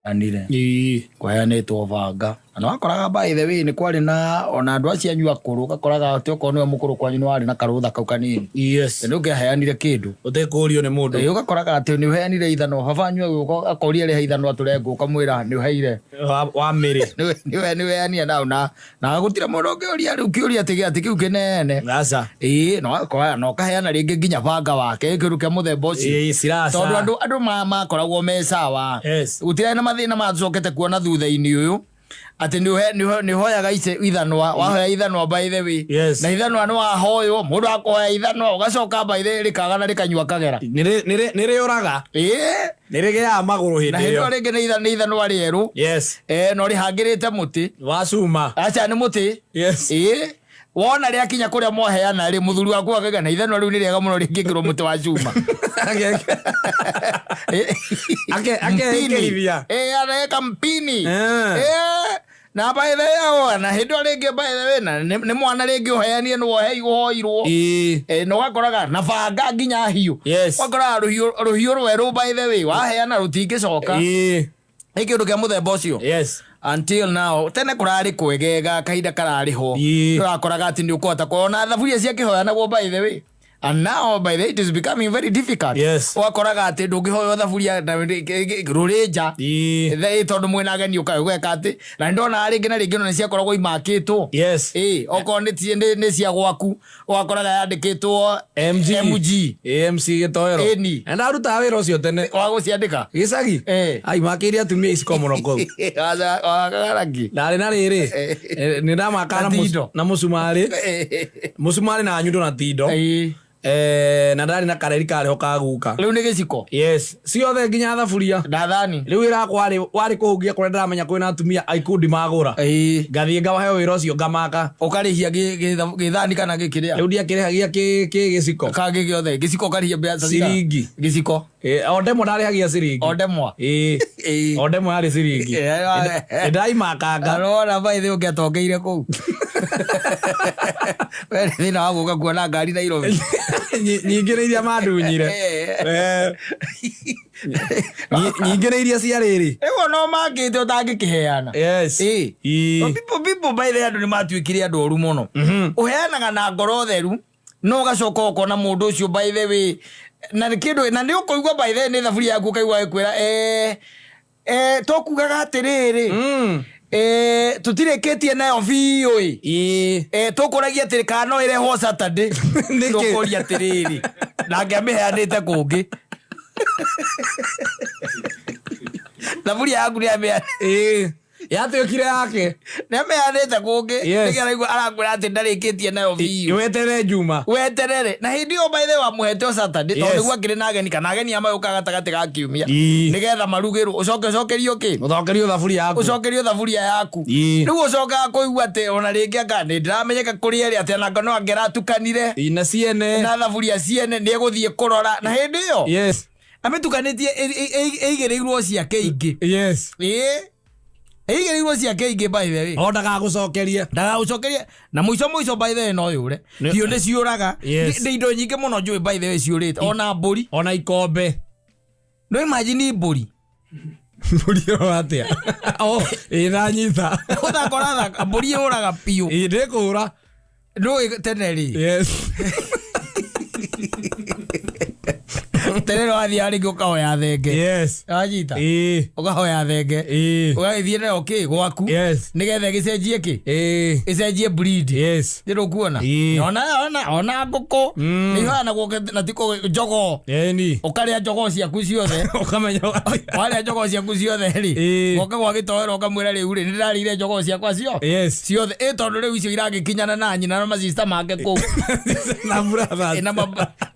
Anire Ĩĩ. Kwaheanĩtwo banga na nĩwakoraga, by the way, nĩ kwarĩ na ona andũ acio anyu akũrũ, ũgakoraga atĩ okorwo nĩwe mũkũrũ kwanyu nĩ warĩ na karũtha kau kanini. Nĩ ũngĩaheanire kĩndũ ũtekũrio nĩ mũndũ. Ĩĩ, ũgakoraga atĩ nĩ ũheanire ithanwa, baba wanyu agĩũka akoria rĩha ithanwa tũrengwo, ũkamwĩra nĩ ũheire. Wa mĩrĩ. Nĩ ũheanire nao na gũtirĩ mũndũ ũngĩũria rĩu kĩũria atĩ atĩ kĩu kĩnene. Aca. Ĩĩ, na ũgakora na ũkaheana rĩngĩ nginya banga wake, kĩndũ kĩa mũthemba ũcio. Ĩĩ, siraca. Tondũ andũ makoragwo me sawa. Gũtirarĩ na mathĩna maya tũcokete kuona thutha-inĩ ũyũ, atĩ nĩ ũhoyaga ithanwa, wahoya ithanwa, by the way, na ithanwa nĩ wahoywo, mũndũ akũhoya ithanwa, ũgacoka, by the way, rĩkaga na rĩkanyua kagera. Nĩ rĩũraga. Nĩ rĩgĩaga magũrũ Na hĩndĩ hĩndĩ ĩyo ĩyo. rĩngĩ nĩ ithanwa rĩerũ. No rĩhangĩrĩte mũtĩ. Wa cuma. Aca, nĩ mũtĩ. Ĩĩ, wona rĩakinya kũrĩa mwaheana rĩ, mũthuri waku akaiga na ithanwa rĩu nĩ rĩega mũno rĩngĩkĩrwo mũtĩ wa cuma. Akeĩkĩrithia. Ĩĩ, areka mpini. Ĩĩ, na by the way, na hĩndĩ ĩyo rĩngĩ, by the way, na nĩ mwana rĩngĩ ũheanire, nĩ wohei ũhoirwo. Na ũgakoraga na banga nginya hiũ. Ũgakoraga rũhiũ rwerũ, by the way, waheana rũtingĩcoka. Nĩ kĩndũ kĩa mũthemba ũcio. Until now, tene kũrarĩ kwegega, kahinda kararĩ ho. Ũrakoraga atĩ nĩ ũkũhota kuona thaburia ciakĩhoyanagwo, by the way, and now, by the way, it is becoming very difficult. Ũgakoraga atĩ ndũngĩhoywo thaburia na rũrĩ nja. Tondũ mwĩna ageni ũkaga gweka atĩ na nĩ ndonaga rĩngĩ na rĩngĩ ona nĩ ciakoragwo imakĩtwo. Ĩĩ, okorwo nĩ cia gwaku, ũgakoraga yandĩkĩtwo MG. MG. AMC gĩtoero. Ĩni. Na ndarutaga wĩra ũcio tene. Wa gũciandĩka. Gĩcagi. Ai, makĩire atumia iciko mũno kũu. Wakaga rangi. Ndarĩ na rĩrĩ, nĩ ndamakaga Na tindo. Na mũcumarĩ. Mũcumarĩ na nyundo na tindo. Na ndarĩ na kareri karĩ ho ka guka. Rĩu nĩ gĩciko. Yes, ciothe nginya thaburia. Na thani. Rĩu wĩra wakwa warĩ kũhungia kũrĩa ndĩramenya kwĩna atumia a ikundi magũra. Ngathiĩ ngamahe wĩra ũcio, ngamaka. Ũkarĩhia gĩthani kana gĩkĩrĩa? Rĩu ndiakĩrĩhagia kĩ gĩciko. Ka gĩgĩothe gĩciko ũkarĩhia mbeca cigana? Ciringi. Gĩciko. O ndemwa ndarĩhagia ciringi. O ndemwa. Ĩĩ. O ndemwa yarĩ ciringi. Nĩndaimakanga. Arona by the way ũngĩatongeire kũu. We nĩ thĩna wa gũka kuona ngari Nairobi. Nyingĩ nĩ iria mandunyire. Nyingĩ nĩ iria cia rĩrĩ. Rĩu ona ũmakĩte ũtangĩkĩheana. Ĩĩ. People, by the way, andũ nĩ matuĩkire andũ oru mũno. Ũheanaga na ngoro theru, no ũgacoka ũkona mũndũ ũcio, by the way, na nĩ kĩndũ na nĩ ũkũigua, by the way, nĩ thaburia yaku, ũkaigua ĩkwĩra tũkugaga atĩrĩrĩ, tũtirĩkĩtie nayo biũ ĩ. Tũkũragia atĩrĩ kana no ĩrehwo Saturday. Nĩkĩ? Tũkũria atĩrĩrĩ, nake amĩheanĩte kũngĩ, thaburia yaku nĩ amĩheanĩte. Ĩĩ. Yatuĩkire yake. Nĩ amĩheanĩte kũngĩ. Nĩkĩo araigua arakwĩra atĩ ndarĩkĩtie nayo biũ. Weterere Juma. Weterere, na hĩndĩ ĩyo, by the way, wamũhete o Saturday tondũ nĩguo akĩrĩ na ageni, kana ageni aya magũka gatagatĩ ga kiumia, nĩgetha marugĩrwo, ũcoke ũcokerio kĩ? Ũcokerio thaburia yaku. Ũcokerio thaburia yaku. Rĩu ũcokaga kũigua atĩ ona rĩngĩ anga nĩ ndĩramenyeka kũrĩ erĩ atĩ ona no angĩratukanire Ĩĩ, na ciene. Na thaburia ciene nĩ egũthiĩ kũrora, na hĩndĩ ĩyo amĩtukanĩtie ĩigĩrĩirwo ciake ingĩ. Ĩĩ, ĩigĩrĩirwo ciake ingĩ, by the way. O ndagagũcokerie. Ndagagũcokerie, na mũico mũico, by the way, no yũre. Hiũ nĩ ciũraga. Nĩ indo nyingĩ mũno njũĩ, by the way, ciũrĩte, ona mbũri. Ona ikombe. No imagine mbũri. Mbũri ĩyo atĩa? O, ĩĩ, ndanyita. Ũthaka ũrathaka, mbũri yũraga biũ. Ĩĩ, ndĩkũra. Ndũĩ tene rĩ, tene nĩ wathiaga rĩngĩ ũkahoya thenge. Wanyita? Ĩĩ. Ũkahoya thenge. Ũgagĩthiĩ nayo kĩ gwaku, nĩgetha ĩgĩcenjie kĩ? Ĩcenjie breed. Nĩ ndũkuona? Ĩĩ. Ona ngũkũ nĩ ihoyanagwo na ti jogoo. Ĩni. Ũkarĩa jogoo ciaku ciothe. Ũkamenya. Warĩa jogoo ciaku ciothe rĩ, goka gwa gĩtoero, ũkamwĩra rĩu rĩ, nĩ ndĩrarĩire jogoo ciakwa cio ciothe ĩ, tondũ rĩu icio iragĩkinyana na nyina na macista make kũu. Na brothers. Ĩ, na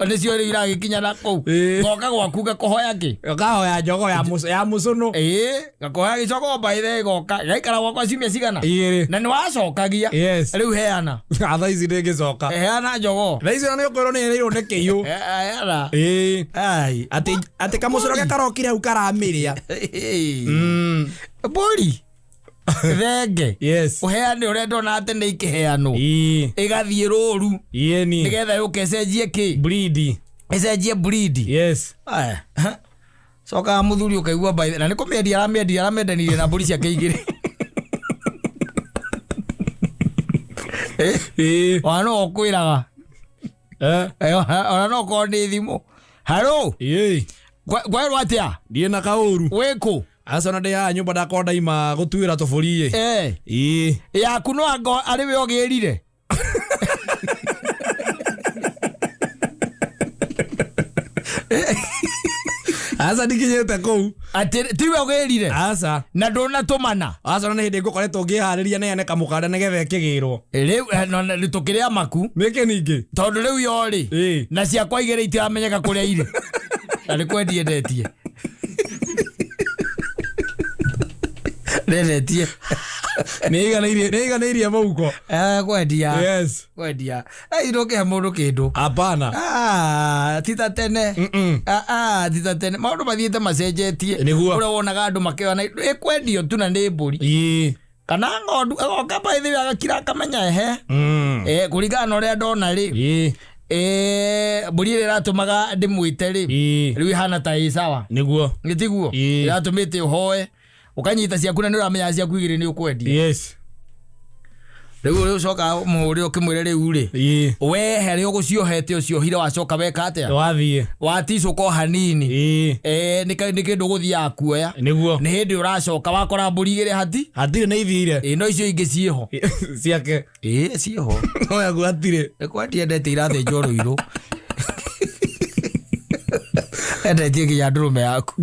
nĩcio rĩu iragĩkinyana kũu. Goka gwaku gakũhoya kĩ? Ũkahoya jogoo ya mũcũnũ. Ĩĩ, gakũhoya gĩcogoo, by the way, goka gaikara gwakwa ciumia cigana? 2. Na nĩ wacokagia. Rĩu heana. Thaa ici ndĩngĩcoka. Heana jogoo. Thaa ici ona nĩ ũkwĩrwo nĩ ĩrĩirwo nĩ kĩiyũ. Heana. Ĩĩ. Ai. Atĩ kamũcoro ge karokire hau karamĩrĩa. Mbũri, thenge, ũheane ũrĩa ndona atĩ nĩ ikĩheanwo, ĩgathiĩ rũru, nĩgetha yũke ĩcenjie kĩ? Breed. Ĩcenjie breed. Aya. Cokaga mũthuri ũkaigua by na nĩ kũmĩendia aramĩendia, aramĩendanirie na mbũri ciake igĩrĩ. Ona no ũkwĩraga. Ona no korwo nĩ thimũ, haro. Kwerwo atĩa? Ndiĩ na kaũru. Wĩkũ? Aca, ona ndĩ haha nyũmba, ndakorwo ndaima gũtuĩra tũbũri ĩ. Yaku no anga arĩ we ũgĩrire. Aca, ndikinyĩte kũu. Atĩ tiwe ũgĩrire? Aca. Na ndũnatũmana? Aca, ona nĩ hĩndĩ ngũkoretwo ngĩharĩria neane kamũkanda nĩgetha ĩkĩgĩrwo. Rĩu tũkĩrĩa maku. Nĩkĩ ningĩ? Tondũ rĩu yo rĩ, na ciakwa igĩrĩ itiramenyeka kũrĩa irĩ, na nĩ kwendia endetie, ndendetie. Nĩ iganĩirie mũhuko. Kwendia. Kwendia ai, ndũngĩhe mũndũ kĩndũ. Hapana. Ah, ti ta tene. Ah, ah, ti ta tene, maũndũ mathiĩte macenjetie. Ũrĩa wonaga andũ makĩoya ĩkwendio tu na nĩ mbũri kana ng'ondu, agoka baithĩ agakira akamenya ehe. Kũringana na ũrĩa ndona rĩ, mbũri ĩrĩa ĩratũmaga ndĩmwĩte rĩ, rĩu ĩhana ta ĩ sawa. Nĩtiguo? Ĩratũmĩte ũhoe ũkanyita ciaku na nĩ ũramenya ciaku igĩrĩ nĩ ũkwendia. Rĩu ũrĩa ũcoka mũhũrĩre ũkĩmwĩre rĩu rĩ, we harĩa ũgũciohete ũciohire, wacoka weka atĩa? Wathiĩ. Waticũka o hanini. Nĩ kĩndũ ũgũthiaga kuoya. Nĩ hĩndĩ ũracoka wakora mbũri igĩrĩ hati. Hatirĩ, nĩ ithire. Ĩ, no icio ingĩ ciĩho. Ciake. Ĩ, ciĩho. No yaku hatirĩ. Nĩ kwendia endete irathĩnjwo rũirũ, endetie nginya ndũrũme yaku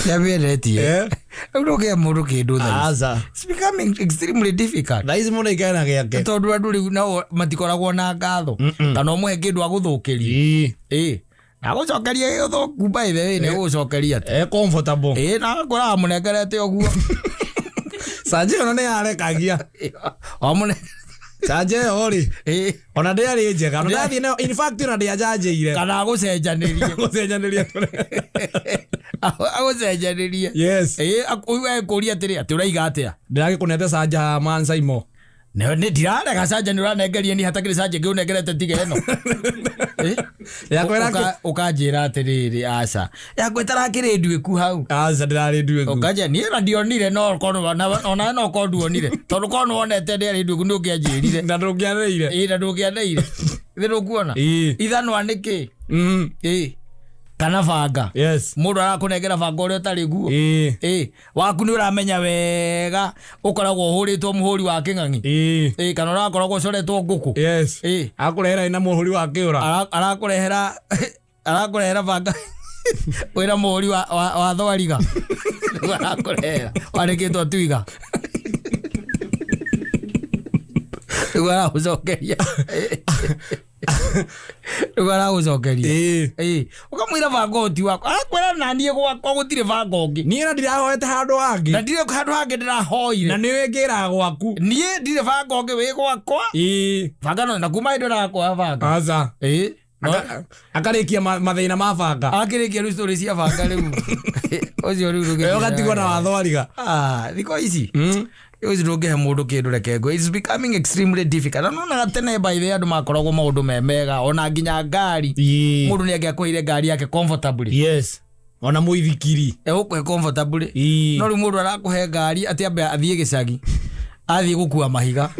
nĩamĩendetie. Rĩu ndũngĩhe mũndũ kĩndũ thaa ici. Aca. It's becoming extremely difficult. Thaa ici mũndũ aikare na gĩake. Tondũ andũ rĩu nao matikoragwo na ngatho, kana ũmũhe kĩndũ agũthũkĩrie. Ĩ, agũcokeria gĩthũku, by the way, nĩ gũgũcokeria atĩ Comfortable. Ĩ, na agakoraga mũnengerete ũguo. Canja ĩyo nĩ yarekagia. Wamũne Canja ĩyo rĩ, ona ndĩarĩ njega, ona ndathiĩ nayo, in fact ona ndĩanjanjĩire. Kana agũcenjanĩrie. Gũcenjanĩria. Agũcenjanĩrie. Ĩ, ekũria atĩrĩ, atĩ ũraiga atĩa? Ndĩragĩkũnete canja mansaimo. Nĩ ndirarega canja nĩ ũranengeria ni hatakĩrĩ canja ĩngĩ ũnengerete tiga ĩno. Ĩ? Yakwa Ũkanjĩra atĩrĩrĩ, aca, yakwa ĩtarakĩrĩ nduĩku hau. Aca, ndĩrarĩ nduĩku. Ũkanja niĩ na ndionire, no korwo onawe no korwo nduonire, tondũ korwo nĩwonete ndĩarĩ nduĩku nĩ ũngĩanjĩrire. Na ndũngĩaneire. Ĩ, na ndũngĩaneire thĩ ndũkuona. Ithanwa nĩkĩ? Ĩ, kana banga. Mũndũ arakũnengera banga ũrĩa ũtarĩ guo. Ĩ, waku nĩ ũramenya wega ũkoragwo ũhũrĩtwo mũhũri wa kĩng'ang'i. Ĩ, kana ũrakoragwo ũcoretwo ngũkũ. Ĩ. Akũrehera ĩna mũhũri wa kĩũra. Arakũrehera banga wĩna mũhũri wa thwariga. Nĩguo arakũrehera wandĩkĩtwo twiga, nĩguo aragũcokeria, nĩguo aragũcokeria. Ĩ, ũkamwĩra banga ũyũ ti wakwa, arakwĩra na niĩ gwakwa gũtirĩ banga ũngĩ. Niĩ na ndirahoete handũ hangĩ. Na ndirĩ handũ hangĩ ndĩrahoire. Na nĩ wĩngĩraga gwaku. Niĩ ndirĩ banga ũngĩ wĩ gwakwa. Banga no na kuma hĩndĩ ĩrĩa banga. Aca. Ĩ. Akarĩkia mathĩna ma banga. Akĩrĩkia rĩu story cia banga, rĩu ũcio rĩu Wewe ũgatigwo na wathwariga. Ah, thikũ ici ũcio ndũngĩhe mũndũ kĩndũ, reke ngwe, it's becoming extremely difficult. Na nonaga tene, by the way, andũ makoragwo maũndũ me mega, ona nginya ngari, mũndũ nĩ angĩakũheire ngari yake comfortably. Yes, ona mũithikiri. Egũkũhe comfortably. No rĩu mũndũ arakũhe ngari atĩ ambe athiĩ gĩcagi, athiĩ gũkua mahiga,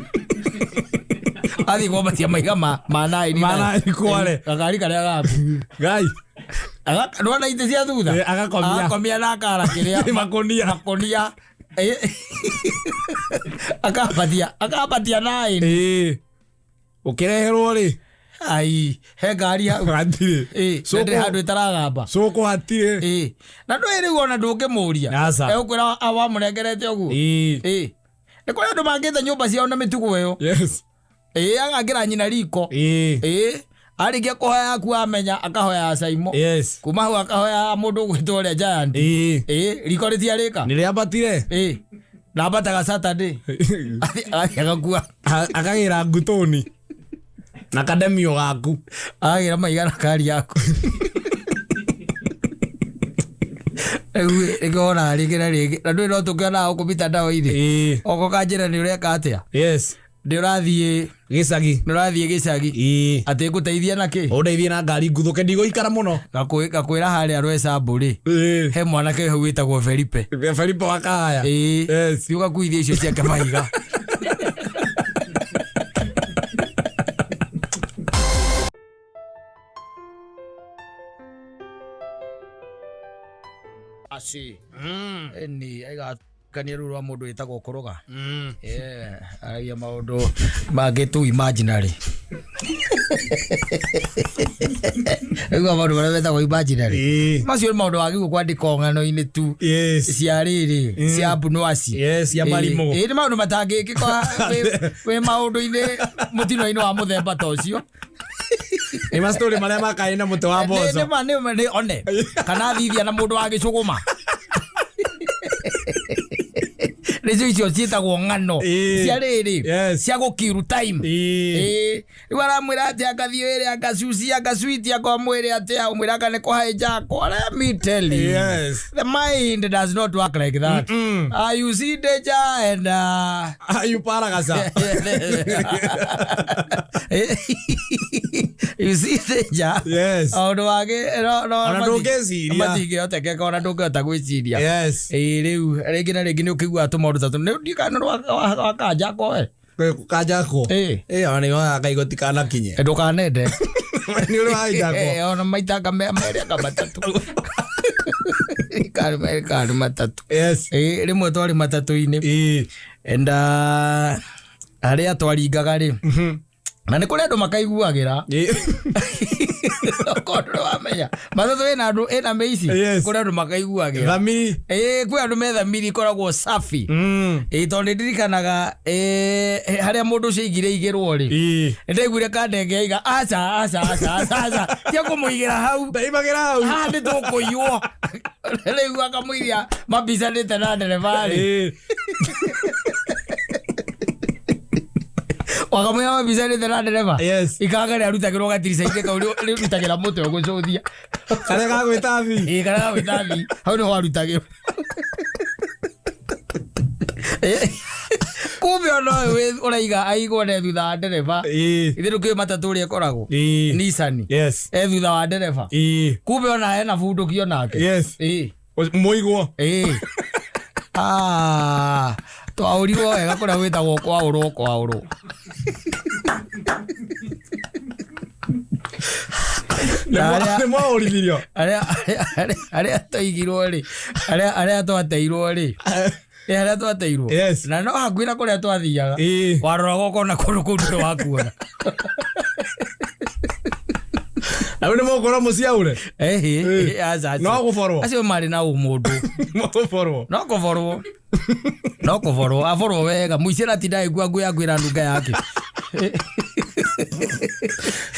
athiĩ kwambatia mahiga ma naini. Ma naini kware. Gakari karĩa gaku. Ngai. Ndwona itĩ cia thutha? Agakomia. Agakomia na akara kĩrĩa Makonia. Makonia. Akambatia naini. Ũkĩreherwo rĩ? Ai, he ngari hau? Hatirĩ. Ĩ, na ndĩrĩ handũ ĩtaragamba. Cũkũ hatirĩ. Ĩ, na ndũĩ rĩu ona ndũngĩmũria. Aca. Egũkwĩra wamũnengerete ũguo. Ĩ, nĩ kũrĩ andũ mangĩte nyũmba ciao na mĩtugo ĩyo. Ĩ, agakĩra nyina riko. Ĩ, arĩkia kũhoya yaku, amenya akahoya ya Caimo. Kuma hau akahoya mũndũ ũgwĩtwo ũrĩa Giant. Ĩ, riko rĩtiarĩka. Nĩ rĩambatire. Ĩ, na ambataga Saturday. Agathiĩ agakua. Akagĩra ngutũni na kademio gaku. Agagĩra maigana kari yaku. Rĩu nĩkĩo wonaga rĩngĩ na rĩngĩ na ndũĩ no tũkĩonaga gũkũ mitandao-inĩ, oko kanjĩra nĩ ũreka atĩa. Ndĩ ũrathiĩ Gĩcagi. Nĩ ũrathiĩ gĩcagi. Ĩĩ. Atĩ ngũteithia na kĩ? Ũndeithie na ngari nguthũke, ndigũikara mũno. Ngakwĩra harĩa Rwecambũ rĩ, Ĩĩ. he mwanake hau wĩtagwo Felipe. Felipe wa Kahaya. Ĩĩ. Yes. Thiĩ ũgakuithie icio ciake mahiga. Aci. Ĩni aigatukania rũu rwa mũndũ wĩtagwo kũrũga. Yeah, aragia maũndũ mangĩ tu imaginary. Aigua maũndũ marĩa metagwo imaginary. Ĩĩ. Macio nĩ maũndũ wagĩrĩirwo kwandĩka ng'ano-inĩ tu Yes. cia rĩrĩ, cia mbunuaci. Yes, cia marimũ. Ĩĩ nĩ maũndũ matangĩkĩka wĩ maũndũ-inĩ mũtino-inĩ wa mũthemba ta ũcio. Nĩ mastory marĩa makaĩ na mũtĩ wa mboco. Nĩ ma nĩ one kana thithia na mũndũ wa gĩcũgũma. Nĩcio icio ciĩtagwo ng'ano Ĩĩ. cia rĩrĩ, Yes. cia gũkiru time. Ĩĩ. Ĩĩ. Rĩu aramwĩra atĩ angathiĩ wĩrĩ angacuci angacuiti akamwĩre atĩ amwĩra anga nĩ kũhaica akwa. Let me tell you. Yes. The mind does not work like that. You see danger and You paragasa. You see danger. Yes. Maũndũ mangĩ no Ona ndũngĩciria. matingĩhotekeka ona ndũngĩhota gwĩciria. Yes. Ĩĩ rĩu rĩngĩ na rĩngĩ nĩ ũkĩiguaga tũmaũndũ ta tũu. Nĩ ndiũĩ kana nĩ wakanja koe. Kanjakwo. Ĩĩ. Ĩĩ, ona nĩ kaigo tikanakinye. Ndũkanende. Nĩ ũrĩ wakanjakwo. Ona maita anga merĩ anga matatũ. Karĩ merĩ karĩ matatũ. Yes. Ĩĩ rĩmwe twarĩ matatũ-inĩ. Ĩĩ. And harĩa twaringaga rĩ, na nĩ kũrĩ andũ makaiguagĩra. Ĩĩ. Okorwo ndũrĩ wamenya matatũ ĩna andũ ĩna mĩici. Yes. Kũrĩ andũ makaiguagĩra. Thamiri. Ĩĩ kwĩ andũ me thamiri ikoragwo safi. Ĩĩ tondũ nĩ ndirikanaga harĩa mũndũ ũcio aigire igĩrwo rĩ, Ĩĩ. nĩ ndaiguire kandenge aiga aca aca aca aca aca tia kũmũigĩra hau. Ndaimagĩra hau. Haha nĩ tũkũiywo. Rĩu akamũiria mambicanĩte na ndereba rĩ. Ĩĩ. Wakamũiria mambicanĩte na ndereba. Yes. Ikanga rĩarutagĩrwo gatirica-inĩ kau rĩrutagĩra mũtwe gũcũthia. Karĩa gagwĩta thi. Ĩĩ karĩa gagwĩta thi hau nĩho arutagĩrwo. Kumbe ona ũyũ ũraiga aigwo ne thutha wa ndereba. Ĩĩ. Ithe ndũkĩũĩ matatũ ũrĩa ĩkoragwo. Ĩĩ. Nissan. Yes. E thutha wa ndereba. Ĩĩ. Kumbe ona ena bunduki onake. Yes. Ĩĩ. Mũigwo. Ĩĩ. Ah, twaũrirwo wega kũrĩa gwĩtagwo kwaũrwo kwaũrwo. Nĩ mwaũrithirio. Arĩa twaigirwo rĩ, arĩa twateirwo rĩ, ĩ harĩa twateirwo. Yes. Na no hakuhĩ na kũrĩa twathiaga. Ĩĩ. Waroraga ũkona kũndũ kũu ndũrĩ wakuona. Na rĩu nĩ mũgũkorwo mũciaũre. Ĩhĩ, aca, aca. No gũborwo. Acio marĩ na ũmũndũ. Mũborwo. No kũborwo. No kũborwo, aborwo wega. Mũici aratinda agĩkua nguo yaku ĩranunga yake.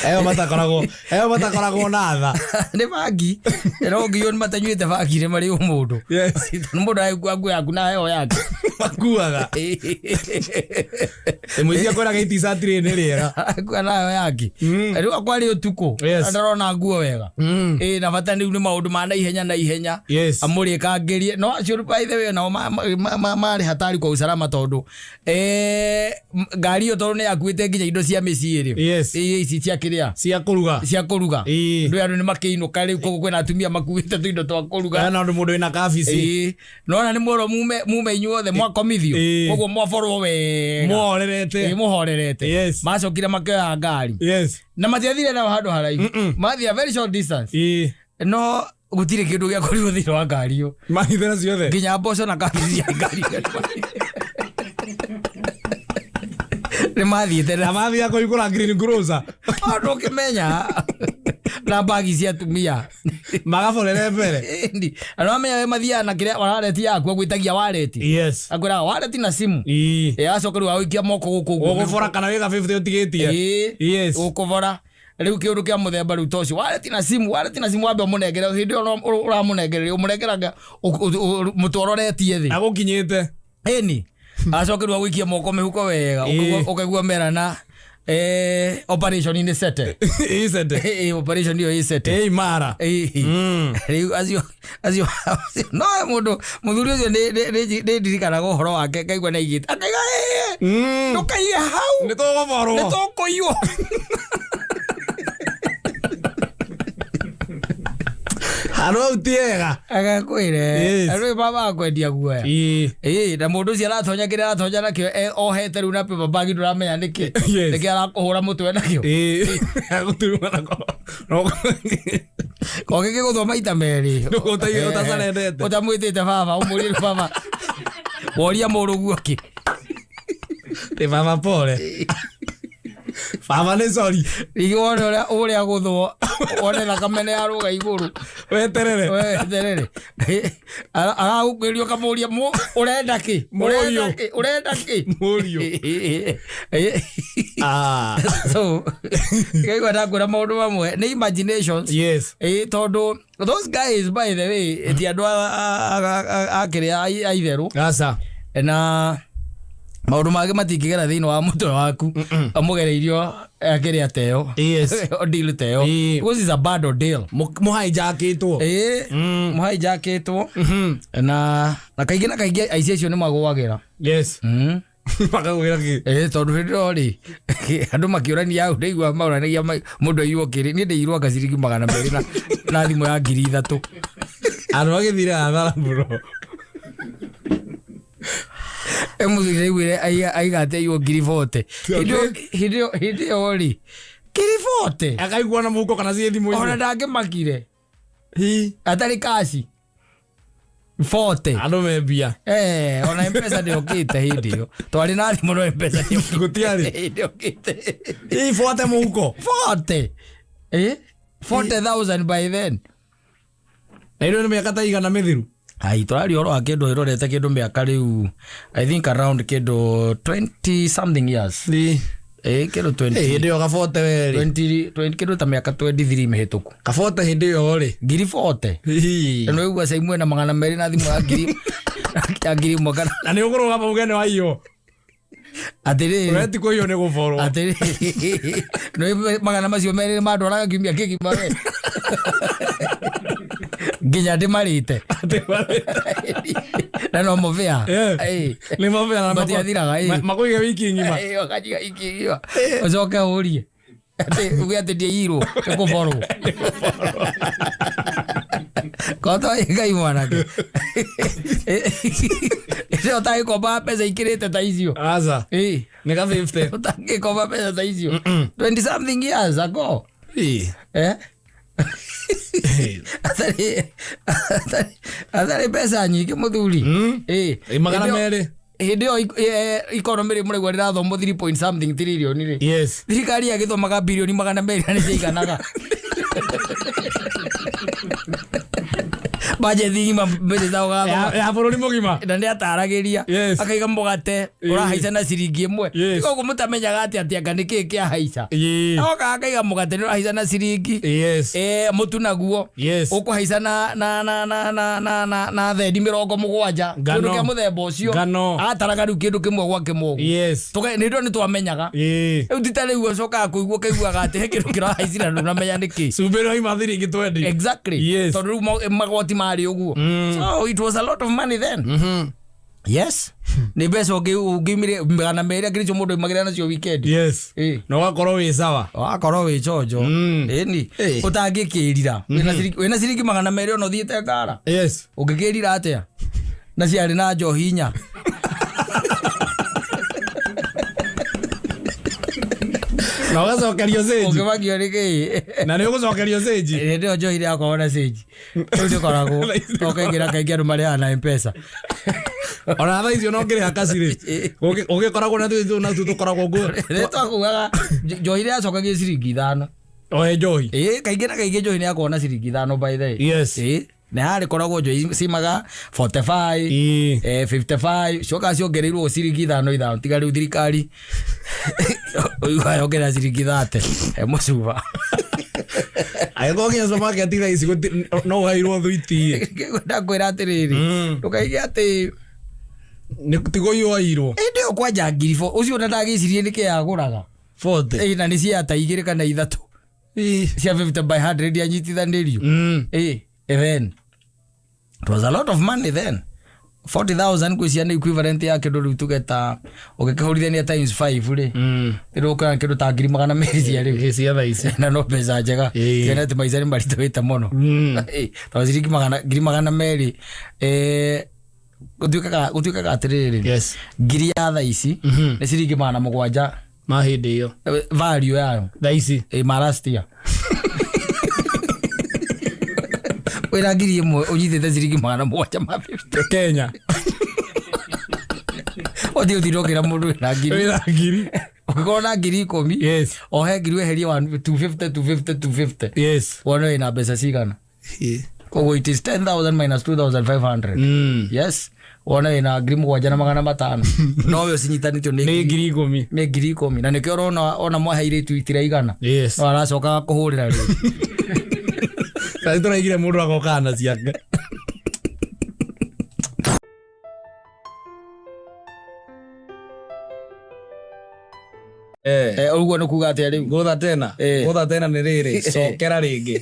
Eyo matakoragwo na tha. Nĩ bangi. No nginya nĩ matanyuĩte bangi nĩ marĩ ũmũndũ. Yes. Nĩ mũndũ agĩkua nguo yaku na heho yake. Makuaga. Mũici akwĩraga iticati rĩrĩ nĩ rĩega. Akua na heho yake. Rĩu akwarĩ ũtukũ. Yes. Ndarona nguo wega. Ĩĩ na bata rĩu nĩ maũndũ ma naihenya naihenya. Yes. Amũrĩkangĩrie. No acio by the way nao marĩ hatari kwa usalama tondũ ngari ĩyo tondũ nĩ yakuĩte nginya indo cia mĩciĩ rĩ. Yes. Ĩĩ ici cia kĩrĩa? Cia kũruga. Cia kũruga. Ĩĩ. Ndũ andũ nĩ makĩinũka rĩu koguo kwĩna atumia makuĩte tũindo twa kũruga. Kana ũndũ mũndũ wĩna kabici. Ĩĩ. Nona nĩ mwerwo mume inyuothe mwakomithio. Ĩĩ. Koguo mwaborwo wega. Mũhorerete. Ĩĩ mũhorerete. Yes. Macokire makĩoya ngari. Yes. Na matiathire nao handũ haraihu. Mathire very short distance. Ĩĩ. No gũtirĩ kĩndũ gĩa kũrĩo thĩinĩ wa ngari ĩyo. Mahithĩra ciothe. Nginya mboco na kabici cia ngari ĩyo. Nĩ mathiĩte Na na mathiaga kũhingũra green grocer. ndũkĩmenya na mbagi cia atumia. Magaborere mbere. Ĩni. Na nĩwamenya we mathiaga na kĩrĩa wareti yaku agwĩtagia wareti. Yes. Akwĩraga wareti na simu. Ĩĩ. Ĩ acoka rĩu agũikia moko gũkũ ũguo. Ũgũbora kana wĩga 50 ũtigĩtie. Ĩĩ. Yes. Ũkũbora. Rĩu kĩũndũ kĩa mũthemba rĩu ta ũcio wareti na simu, wareti na simu wambe ũmũnengere hĩndĩ ĩyo ũramũnengereria ũmũnengeraga mũtwe ũroretie thĩ. Agũkinyĩte. Ĩni. Acoke rĩu agũikia moko mĩhuko wega Ĩĩ. ũkaigua merana operation nĩ sete. Ĩĩ sete. Ĩĩ operation ĩyo ĩ sete. Ĩĩ imara. Ĩĩ. Rĩu acio acio no mũndũ mũthuri ũcio nĩ ndirikanaga ũhoro wake ngaigua nĩ aigĩte akaiga ĩĩ Ndũkaige hau. Nĩ tũgũborwo. Nĩ tũkũiywo. Handũ hau ti hega. Agakwĩre Yes. rĩu baba akwendia guoya. Ĩĩ. Ĩĩ, na mũndũ ũcio aratonya kĩrĩa aratonya nakĩo ohete rĩu na paper bag ndũramenya nĩkĩ. Yes. Nĩkĩ arakũhũra mũtwe nakĩo. Ĩĩ. Agũturuma nako. Koke gĩgũthwo maita merĩ. Ũtacarendete. Ũtamwĩtĩte baba, ũmũrie rĩu baba. Woria mũrũguo kĩ. Ĩ baba pole. Baba nĩ sorry. Rĩngĩ wone ũrĩa ũrĩa gũthwo wone thakame nĩ yarũga igũrũ. Weterere. Weterere. Aragũkwĩria ũkamũria ũrenda kĩ? Mũriũ. Ũrenda kĩ? Ũrenda kĩ? Mũriũ. Ah. So, ngaigua ndakwĩra maũndũ mamwe nĩ imaginations. Yes. Ĩĩ, tondũ those guys by the way ti andũ a kĩrĩa a itherũ. Aca. Na maũndũ mangĩ matingĩgera thĩinĩ wa mũtwe waku amũgereirio akĩrĩa teo. Yes. Deal teo. Ĩĩ. Because it's a bad deal. Mũhaijakĩtwo. Ĩĩ, mũhaijakĩtwo na kaingĩ na kaingĩ aici acio nĩ magũagĩra. Yes. Makagwĩra kĩ? Ĩĩ, tondũ hĩndĩ ĩyo rĩ andũ makĩũrania hau ndaigua maũranagia mũndũ aiywo kĩrĩ niĩ ndĩirwo anga ciringi 200 na thimũ ya 3000. Andũ magĩthire hathara mũno. Mũthuri ndaiguire aiga atĩ aiywo 40,000. Hĩndĩ ĩyo rĩ 40,000 Akaigua na mũhuko kana ciĩ thimũ-inĩ. ona ndangĩmakire Hi. atarĩ kaci 40. Andũ me mbia. Ona mpesa ndĩokĩte hĩndĩ ĩyo twarĩ na thimũ no mpesa ndĩokĩte. Gũtiarĩ. Ndĩokĩte. Ĩ 40 mũhuko. 40. 40,000 by then. Na ĩno nĩ mĩaka ta igana mĩthiru. Ai, tũraria ũhoro wa kĩndũ ĩrorete kĩndũ mĩaka rĩu I think around kĩndũ 20 something years. Ĩ. Kĩndũ 20. Hĩndĩ ĩyo gabote we rĩ. 20 20 kĩndũ ta mĩaka 23 mĩhĩtũku. Kabote hĩndĩ ĩyo rĩ. 40,000. Hi. Na ũigua caimwe na 200 na thimũ ya ngiri ya 1000 kana Na nĩ ũkũrũgama uge nĩ waiywo. atĩrĩrĩ. We ti kũiywo nĩ gũborwo. Atĩrĩrĩ. Nĩ magana macio merĩ mandwaraga kiumia kĩgima we. Nginya ndĩmarĩte. Na no mũbĩa. Nĩ mabĩa na Matiathiraga, ĩĩ. Makũige wiki ng'ima. Ũkanjiga wiki ng'ima. Ũcoke ũrie. Atĩ uge atĩ ndiaiyirwo nĩ kũborwo. Koto Ngai mwanake. Ĩyo ũtangĩkomba mbeca ikĩrĩte ta icio. Aca. Ĩĩ. Nĩ ka 50. Ũtangĩkomba mbeca ta icio. 20 something years ago. Ĩĩ. Atarĩ mbeca nyingĩ mũthuri. Ĩĩ. Ĩ 200. Hĩndĩ ĩyo economy rĩ mũraigua rĩrathomwo 3 point something trillion rĩ. Yes. Thirikari yagĩthomaga birioni 200 na nĩciaiganaga. Bajeti ng'ima mbeca cia ũgathoma. Ya bũrũri mũgima. Na nĩ ataragĩria. Yes. Akaiga mũgate ũrahaica na ciringi ĩmwe. Yes. Koguo mũtamenyaga atĩ atĩ anga nĩkĩĩ kĩahaica. Ĩĩ. Oka akaiga mũgate nĩ ũrahaica na ciringi. Yes. Mũtu naguo. Yes. Ũkũhaica na na na na na na na na thendi 70. Ngano. Kĩndũ kĩa mũthemba ũcio. Ngano. Ataraga rĩu kĩndũ kĩmwe gwa kĩmwe ũguo. Yes. Nĩ ndũ nĩ twamenyaga. Ĩĩ. Rĩu ti ta rĩu ũcokaga kũigua ũkaiguaga atĩ he kĩndũ kĩrahaicire na ndũnamenya nĩkĩ. Cumbĩ nĩ waima thiringi 20. Exactly. Yes. Tondũ rĩu magoti marĩ ũguo. So it was a lot of money then. Yes. Nĩ mbeca ũngĩumire 200 ngiri mũndũ aumagĩra nacio weekend. Yes. Ĩĩ. Na ũgakorwo wĩ sawa. Wakorwo wĩ chonjo. Ĩni. Ĩĩ. Ũtangĩkĩrira. Wĩna ciringi 200 ona ũthiĩte ngara. Yes. Ũngĩkĩrira atĩa? Na ciarĩ na njohi inya. Na ũgacokerio cĩnji. Ũngĩmakio nĩ kĩĩ? Na nĩ ũgũcokerio cĩnji. Hĩndĩ ĩyo njohi ĩrakorwo na cĩnji. Rĩu ndĩkoragwo. Ũkaingĩra kaingĩ andũ marĩhaga na M-Pesa. Ona thaa icio no ngĩrĩha kaci rĩ. Ũgĩkoragwo na tũtũ na tũkoragwo nguo. Rĩrĩa twakugaga njohi ĩracokagio ciringi 5. Ohe njohi. Ĩĩ, kaingĩ na kaingĩ njohi nĩyakorwo na ciringi 5 by the way. Yes. Ĩĩ. Nĩ harĩ koragwo njohi cimaga 45. Ĩĩ. 55 coka ciongereirwo ciringi 5 5 tiga rĩu thirikari ũigua yongerera ciringi 30 he mũcuba. Angĩkorwo nginya supermarket thaa ici no ũheirwo thwiti. Ndakwĩra atĩrĩrĩ ndũkaige atĩ Nĩ ti kũiywo aiyirwo. Hĩndĩ ĩyo kwanja ngiri ũcio ona ndagĩcirie nĩkĩ yagũraga. 40. Ĩĩ, na nĩ cia ta 2 kana 3 cia 50 by 100 yanyitithanĩrio. Ĩĩ, then it was a lot of money then. 40,000 ngwĩciria nĩ equivalent ya kĩndũ rĩu tuge ta ũngĩkĩhũrithania times 5 rĩ, rĩu ũkona kĩndũ ta 200,000 cia rĩu. Cia thaa ici. Na no mbeca njega. Tiga atĩ maica nĩ maritũhĩte mũno. Tondũ ciringi 200,000, gũtuĩkaga atĩrĩrĩ, ngiri ya thaa ici nĩ ciringi 700 Ma hĩndĩ ĩyo. Value yayo. Thaa ici. Ma last year wĩna 1,000 ũnyitĩte ciringi 750 Kenya. Ũthiĩ ũtinde ũkĩra mũndũ wĩna ngiri. Wĩna ngiri. Ũngĩkorwo na 10,000, ohe ngiri weherie 250, 250, 250, wone wĩna mbeca cigana. Koguo it is 10,000 minus 2500. Yes, wone wĩna 7,500, nowe ũcinyitanĩtio nĩ Nĩ 10,000. Nĩ 10,000, na nĩkĩo ũrona ona mwahe airĩtu itiraigana. No aracoka kũhũrĩra rĩngĩ. Kaĩ tũraigire mũndũ agokaga na ciake. Ũguo nĩ kuga atĩa rĩu? Gũtha tena. Gũtha tena nĩ rĩrĩ, cokera rĩngĩ.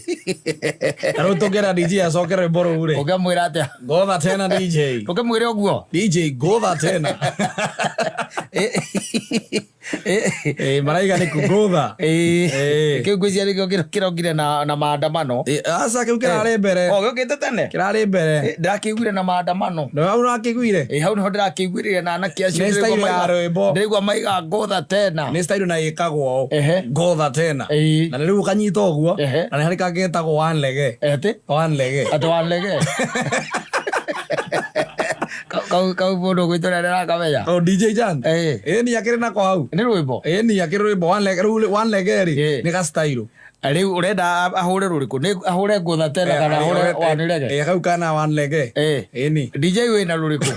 Na rĩu tũngĩra DJ acokere rwĩmbo rũu rĩ, Ũngĩmwĩra atĩa? Gũtha tena, DJ. Ũngĩmwĩra ũguo? DJ, gũtha tena. Maraiga nĩ kũgũtha. Kĩu ngwĩciria nĩkĩo kĩrokire na maandamano. Aca, kĩu kĩrarĩ mbere. O gĩũkĩte tene. Kĩrarĩ mbere. Ndĩrakĩiguire na maandamano. Nĩ hau ũrakĩiguire? Hau nĩho ndĩrakĩiguire na anake acio. Nĩ style ya rwĩmbo. Ndĩraigua maiga ngũtha tena. Nĩ style na ĩkagwo ũũ, ngũtha tena. Na rĩu ũkanyita ũguo. Na nĩ harĩ kangĩ getagwo wanlege. Atĩ? Wanlege. Atĩ wanlege. Kau mũndũ ũgwĩtwo ndĩrakamenya. Oh, DJ Jan. Ĩ ni akĩrĩ nako hau. Nĩ rwĩmbo. Ĩ ni akĩrĩ rwĩmbo wanlege. Rĩu wanlege rĩ, nĩ ga style. Rĩu ũrenda ahũre rũrĩkũ? Nĩ ahũre ngũtha tena kana ahũre wanlege? Kau kana wanlege. Ĩ ni. DJ wĩna rũrĩkũ?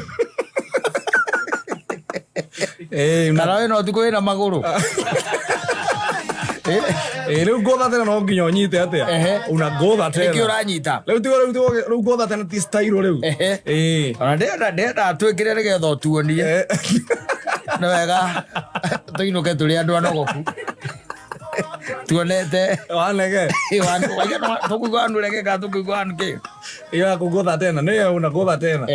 Kana wĩna ũtukũ wĩna magũrũ? Rĩu ngũtha tena no nginya ũnyite atĩa? Una ngũtha tena. Nĩkĩ ũranyita? Rĩu tigo rĩu tigo rĩu ngũtha tena ti style rĩu. Ona ndĩrenda twĩkĩre nĩgetha ũtuonie. Nĩ wega tũinũke tũrĩ andũ anogoku. Tuonete. Wanlege. Tũkũigua wanlege kana tũkũigua wanke? Iyo ya kũgũtha tena nĩyo una ngũtha tena.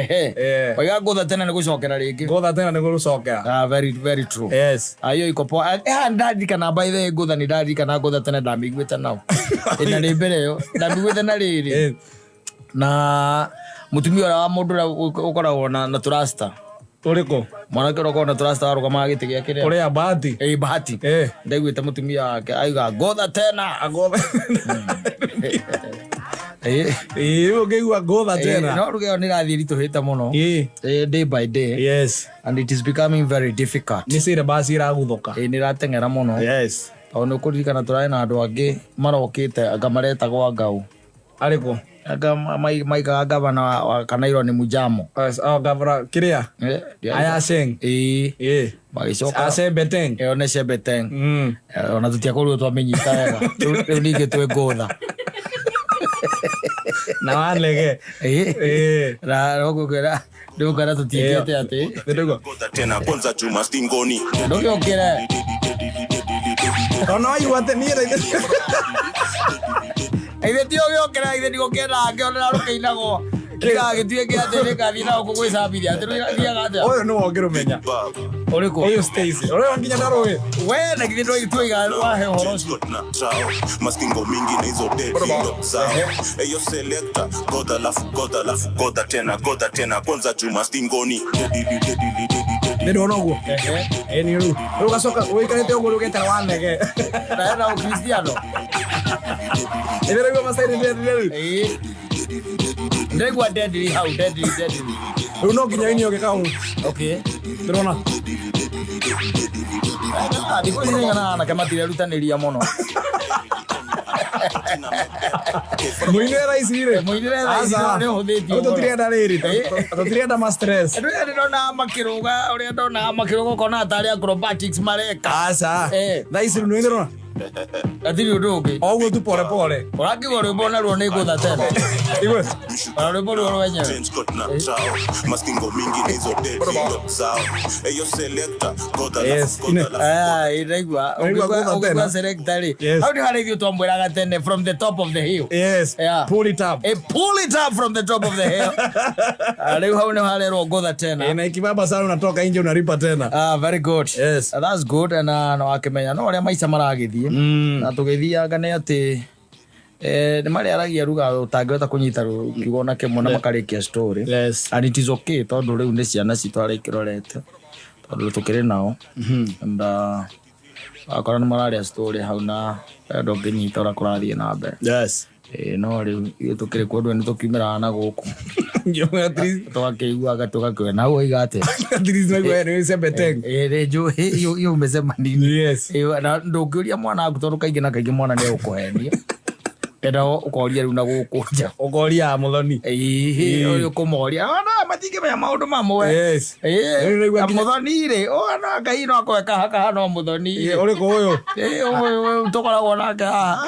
Waiga ngũtha tena nĩ gũcokera rĩngĩ. Ngũtha tena nĩ gũcokera. Ah, very very true. Hiyo iko poa. Ndaririkana by the way ngũtha nĩ ndarikana ngũtha tena ndamĩiguĩte nao. Na nĩ mbere ĩyo ndamĩiguĩte na rĩrĩ. Na mũtumia ũrĩa wa mũndũ ũrĩa ũkoragwo na tũrasta. Ũrĩkũ? Mwanake ũrĩa ũkoragwo na tũrasta warũgamaga gĩtĩ gĩa kĩrĩa. Ũrĩa Bahati? Bahati. Ndaiguĩte mũtumia wake aiga ngũtha tena. Ngũtha. Rĩu ũngĩigua ngũtha tena. No ruga ĩyo nĩ ĩrathiĩ ĩritũhĩte mũno. Day by day. And it is becoming very difficult. Nĩ syllabus ĩraguthũka. Nĩ ĩrateng'era mũno. Tondũ nĩ ũkũririkana tũrarĩ na andũ angĩ marokĩte anga maretagwo ngau. Arĩkũ? Anga maigaga gavana wa Kanairo nĩ Mujamo. Oh, gavana kĩrĩa? Aya Sheng. Magĩcoka. Ashebeteng. Ĩyo nĩ Shebeteng. Ona tũtiakorirwo twamĩnyita wega. Rĩu ningĩ twĩ ngũtha. Na wanlege. Na ũgũkwĩra ndũkwĩra tũtiĩkĩte atĩ. Nĩndũguo. Ngũtha tena kwanza chuma stingoni. Ndũgĩũkĩre. Ona waigua atĩ niĩ rĩ- Ithe ti ũgĩũkĩra, ithe ndigũkĩenda ngĩonera rũkĩinagwo. Ndigagĩtuĩke atĩ nĩngathiĩ na gũkũ gwĩcambithia. Atĩ rũthiaga atĩa? Ũyũ nĩwe ũngĩrũmenya. Ũrĩkũ? Ũyũ Stacy. Ũrĩa nginya ndarũĩ. We na githĩ ndũĩ wahe ũhoro ũcio. Na trao mastingo mingi na hizo dead ndo zao. Eyo selector godha lafu godha lafu godha tena godha tena kwanza chuma stingoni. Nĩ ndona ũguo. Nĩ rĩu. Rĩu ũgacoka ũikarĩte ũguo rĩu ũgetera wanlege. Na hena Ũkristiano. Ĩrĩa rĩu macairi nĩ rĩu. Ndĩraigua deadly hau, deadly, deadly. Rĩu no nginya ini ũgĩka ũũ. Ndĩrona. Thikũ ici nĩ anake matirerutanĩria mũno. Mũinĩre thaa ici rĩ. Mũinĩre thaa ici Aca. nĩ ũhũthĩtio Rĩu mũno. tũtirenda rĩrĩ, tũtirenda ma stress. Andũ aya ndĩronaga makĩrũga, ũrĩa ndonaga makĩrũga ũkona tarĩ acrobatics mareka. Aca. Thaa ici rĩu nĩ ndĩrona. Gatirĩ ũndũ ũngĩ. Oguo tu pole pole. Ũrakĩigua rwĩmbo naruo nĩ ngũtha tena. Igwe. Ona rwĩmbo ruo rwenyewe. Trench coat na trao mastingo mingi na hizo dead zao eyo selector godha Yes, alafu godha alafu Ah, iraigua. Iraigua Ũngĩigua ngũtha ũngĩigua tena. selector rĩ. Yes. Hau nĩ harĩa ithuĩ twamwĩraga tene from the top of the hill. Yes. Yeah. Pull it up. Pull it up from the top of the hill. Ah, rĩu hau nĩ harerwo ngũtha tena. Na ikibaba sana unatoka nje unalipa tena. Ah, very good. Yes. That's good and no akĩmenya no ũrĩa maica maragĩthiĩ na tũgĩthianga nĩ atĩ nĩ marĩaragia ruga ũtangĩhota kũnyita kiugo na kĩmwe na makarĩkia story. Yes. And it is okay tondũ rĩu nĩ ciana citũ arĩa ikĩrorete tondũ tũkĩrĩ nao and akora nĩ mararia story hau na ndũngĩnyita ũrĩa kũrathiĩ na mbere. Yes. No rĩu ithuĩ tũkĩrĩ kuo ndũĩ nĩ tũkiumĩraga na gũkũ Ngiuga at least tũgakĩiguaga tũgakĩona na hau oiga atĩa. at least naigua ni sebeteng. Nĩ njũĩ hiyo umesema nini. Yes. Na ndũngĩũria mwana waku tondũ kaingĩ na kaingĩ mwana nĩ egũkũhenia enda ũkoria rĩu na gũkũ nja. Ukoria muthoni. Ĩĩ, ũyũ kũmoria ona matingĩmenya maũndũ mamwe. Yes. Rĩu nĩraigua nginya- Mũthoni rĩ ona Ngai no akoe kaha kaha no mũthoni rĩ. Ũrĩkũ ũyũ? Ĩĩ, ũyũ ũyũ tũkoragwo nake haha.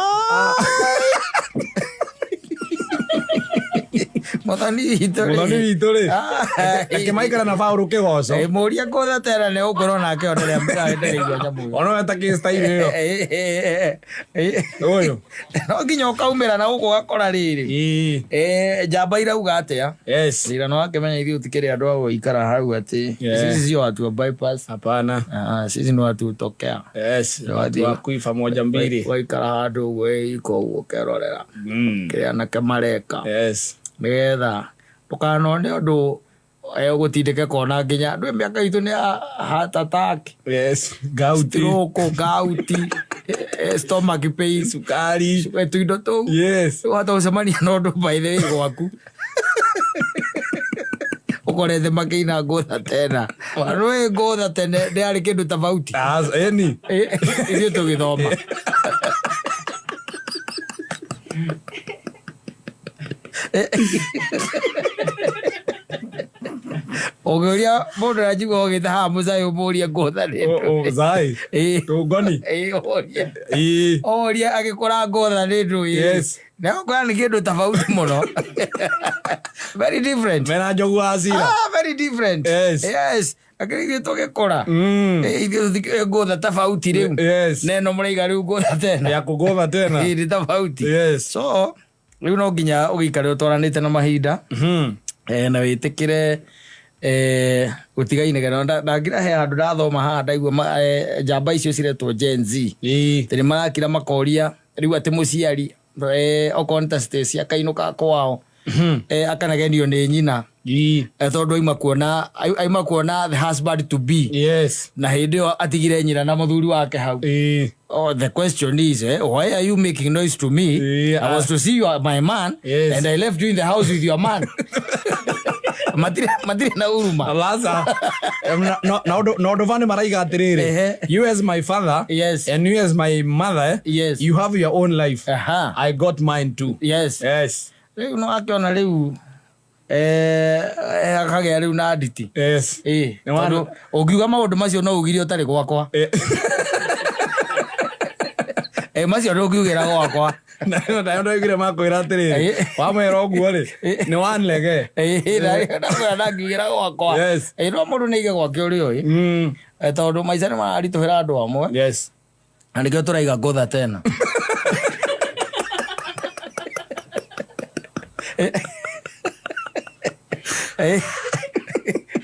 Mũthoni witũ rĩ. Muthoni witũ rĩ. Ah. Akĩmaikara na Paũlũ kĩgoco. Ĩĩ, mũria ngũtha tena nĩ ũngorwo nake ona rĩa ndĩraigua nyamũ ĩyo. Ona weta kĩ style ĩyo. Ũyũ. No nginya ũkaumĩra na gũkũ ũgakora rĩrĩ. Ĩĩ. Njamba irauga atĩa? Yes. Ira no akĩmenya ithuĩ tũtikĩrĩ andũ a gũikara hau atĩ Yeah. sisi sio watu wa bypass. Hapana. Ah, sisi ni watu hutokea. Yes. Watu Watu wa kuifa moja mbili. Waikara handũ ũguo wĩ iko ũguo ũkerorera kĩrĩa anake mareka. Yes. Nĩgetha ndũkanone ũndũ ũgũtindĩke kona nginya ndũĩ mĩaka itũ nĩ ya heart attack. Yes. Gauti. Stroke, gout, stomach pain, Sukari. tuindo tũu. Yes. Wahota gũcemania na ũndũ by the way gwaku ũkorete makĩina ngũtha tena rũĩ ngũtha tene ndĩarĩ kĩndũ tofauti. Ah, eni. Ithuĩ tũgĩthoma ũngĩũria mũndũ ũrĩa ũgĩte haha mũcai ũmũrie ngũtha nĩ O, o, zai. Ĩĩ. Tũngoni. Ĩĩ, ũrie Ĩĩ. ũrie agĩkũra ngũtha nĩ ndũĩ. Yes. Na ũkora nĩ kĩndũ tofauti mũno. Very different. Mena njogu wa cira. Ah, very different. Yes. Yes. Lakini ithuĩ tũgĩkũra ithuĩ tũtikĩũĩ ngũtha tofauti rĩu. Yes. Na ĩno mũraiga rĩu ngũtha tena. Ya kũgũtha tena. Ĩĩ, nĩ tofauti. Yes. So rĩu no nginya ũgĩikare ũtwaranĩte na mahinda na wĩtĩkĩre gũtigainĩke. Ndakira he handũ ndathoma haha ndaigua njamba icio ciretwo Gen Z. Ĩĩ. Atĩ nĩ marakira makoria rĩu atĩ mũciari okorwo nĩ ta Stacy akainũka kwao akanagenio nĩ nyina Ĩĩ. Tondũ aima kuona the husband to be. Yes. Na hĩndĩ ĩyo atigire nyina na mũthuri wake hau. Ĩĩ. Oh, the question is, why are you making noise to me? Yeah. I was to see you, my man, Yes. and I left you in the house with your man. Matire na huruma. Alaza. Na ũndũ bani maraiga atĩrĩrĩ. Ehe. You as my father. Yes. And you as my mother. Yes. You have your own life. Aha. I got mine too. Yes. Yes. Rĩu no akĩona rĩu akagĩa rĩu na nditi. Yes. Ĩĩ, Nĩ wana- tondũ ũngiuga maũndũ macio no ugire ũtarĩ gwakwa. Macio ndũngiugĩra gwakwa. Nayo ndaiguire makwĩra atĩrĩrĩ Ĩĩ. wamwĩra ũguo rĩ nĩ wanlege. Ĩĩ, ndakwĩra ndangiugĩra gwakwa. Yes. Ĩĩ, no mũndũ nĩ aige gwake ũrĩa ũĩ. Tondũ maica nĩ mararitũhĩra andũ amwe. Yes. Na nĩkĩo tũraiga ngũtha tena.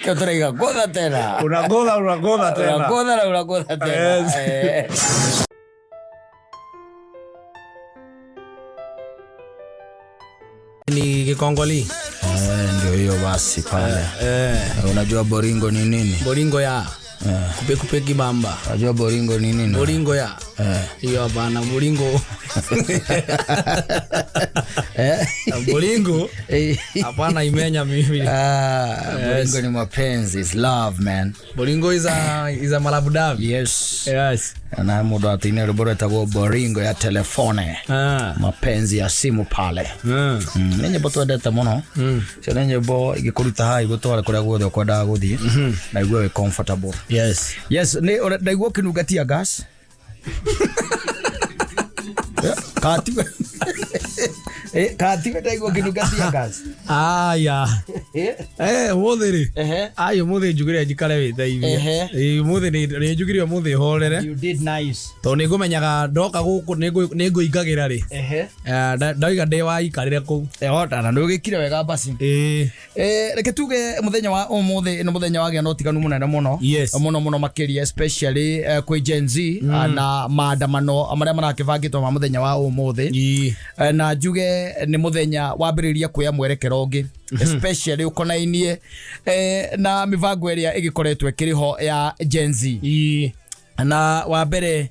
Kĩo tũraiga ngũtha tena. Unagotha unagotha tena. Unagotha na unagotha tena. Yes. Ni Gikongoli. Ndio hiyo basi pale. Unajua boringo ni nini? Boringo ya kupe kupe kibamba. Unajua boringo ni nini? Boringo ya hiyo hapana boringo. Boringo hapana imenya mimi. Boringo ni mapenzi, is love man. Boringo is a malabudavi. Yes. Yes. Na mũndũ atine rwĩmbo rwĩtagwo boringo ya telefone. Mapenzi ya simu pale. Nĩ nyĩmbo twendete mũno. Cio nĩ nyĩmbo ingĩkũruta haha igũtware kũrĩa guothe ũkwendaga gũthiĩ na igue wĩ comfortable. Yes. Yes, nĩ ndaigua ũkĩnunga tear gas. Katiwe katiwe ndaigua ngĩnunga tear gas. Aya. Ũmũthĩ rĩ. Ehe. Ai, ũmũthĩ njugire njikare wĩteithie. Ehe. Ĩĩ, ũmũthĩ nĩ njugire ũmũthĩ horere. You did nice. Tondũ nĩ ngũmenyaga ndoka gũkũ nĩ ngũingagĩra rĩ. Ehe. Ndauga ndĩ waikarĩre kũu. Na nĩ ũgĩkire wega basi. Ĩĩ. Reke tuge muthenya wa umuthi nĩ muthenya wagĩa na ũtiganu mũnene mũno. Yes. Mũno mũno makĩria especially kwĩ Gen Z na maandamano marĩa marakĩbangĩtwo ma mũthenya wa umuthi. Ĩĩ. Na njuge nĩ mũthenya wambĩrĩria kuoya mwerekero ũngĩ especially ũkonainie na mĩbango ĩrĩa ĩgĩkoretwo ĩkĩrĩ ho ya Gen Z. Ĩĩ. Na wa mbere